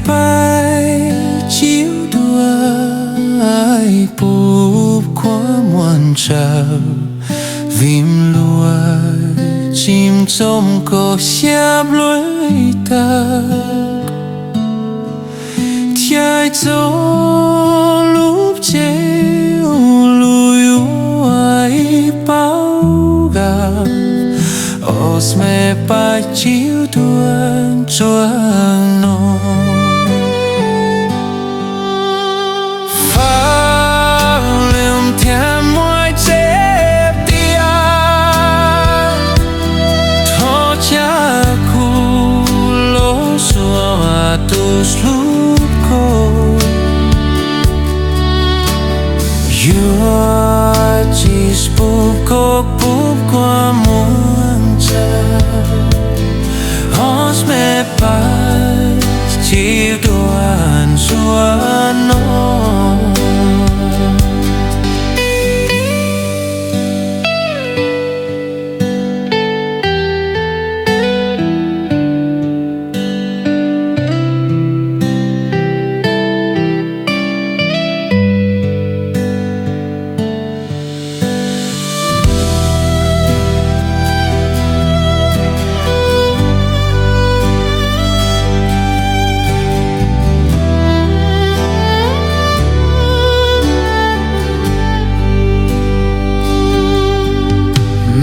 Paj Civ Duaj puv kua muag ntsawm, vim luag tsis txom kaum xya npluag tawm. Chais txog lub tsev u lug yuav ib paub gam, os me Paj Civ Duaj ntsuag no. Fab Liam thiab Muaj Tseb tias thov caw kuv los xuas tus hlub koj, yuav tsis pub koj puv kua muag ntsawm, os me Paj Civ Duaj ntsuag no.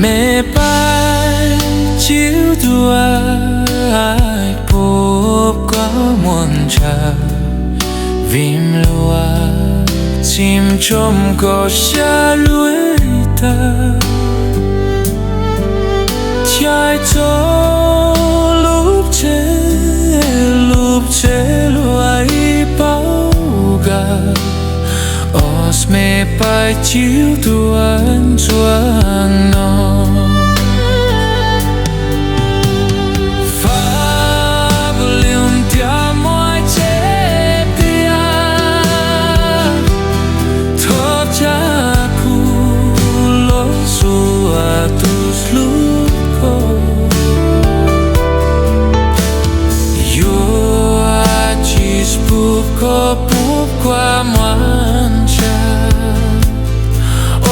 Me Paj Civ Duaj puv kua muag ntsawm, vim luag tsis txom kaum xya npluag tawm. Chais txog lub tsev, lub tsev luag ib paub gam, os me Paj Civ Duaj ntsuag no. Fab Liam thiab Muaj Tseb tias thov caw kuv los xuas tus hlub koj, yuav tsis pub koj puv kua muag ntsawm,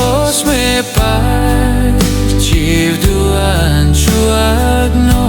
os me Paj Civ Duaj ntsuag no.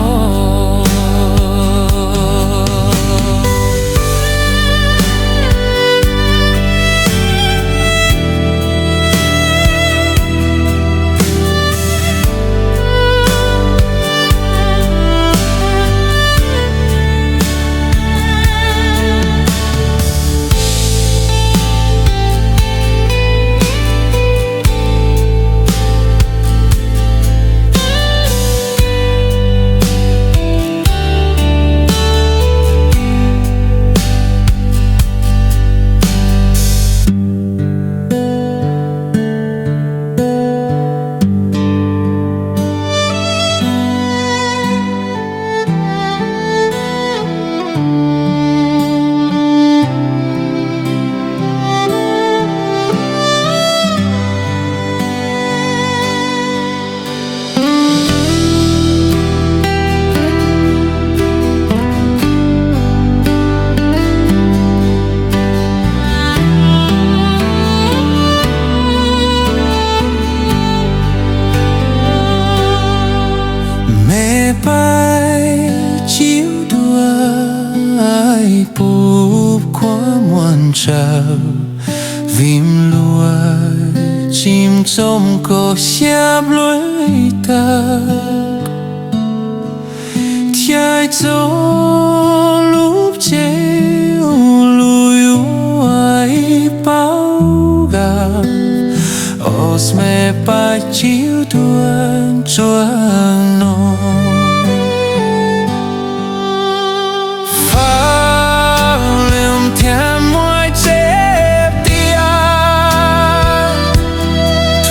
Me Paj Civ Duaj puv kua muag ntsawm, vim luag tsis txom kaum xya npluag tawm. Chais txog lub tsev u lug yuav ib paub gam, os me Paj Civ Duaj ntsuag no. Fab Liam thiab Muaj Tseb tias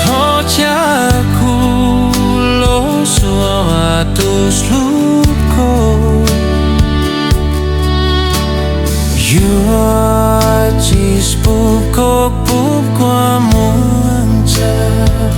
thov caw kuv los xuas tus hlub koj, yuav tsis pub koj puv kua muag ntsawm,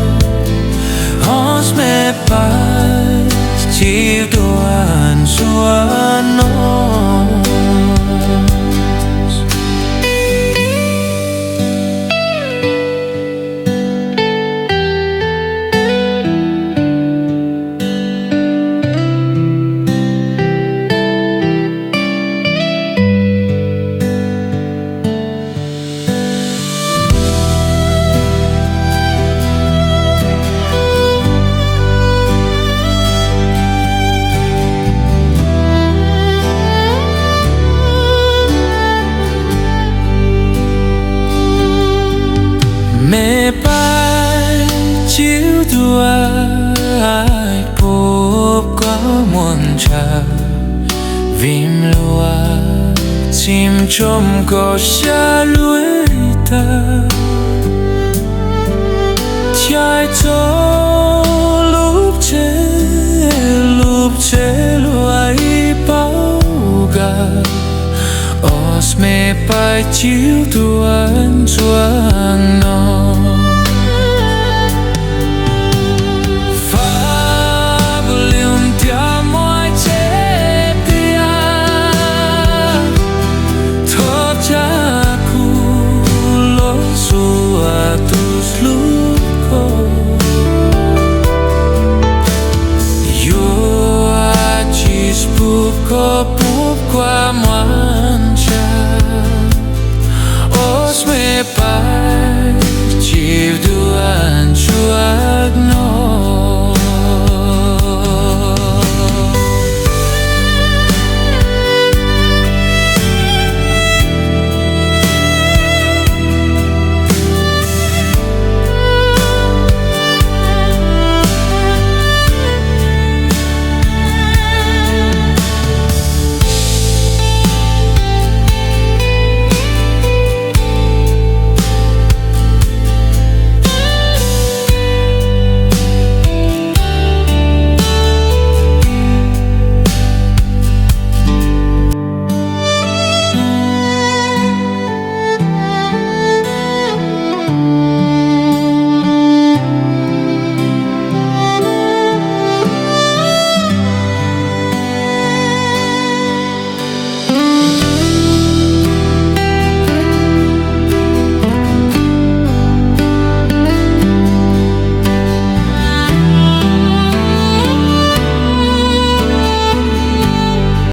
ntshav, vim luag txim tsoom kaum xya luag tag, chais txog lub tsev, lub tsev luag ib paub kas, os me pais civ tuaj ntxuag no. Fab Liu ntiav muaj tsev tiag, thov caw kuv los xuas tus hlub koj, yuav tsis pub koj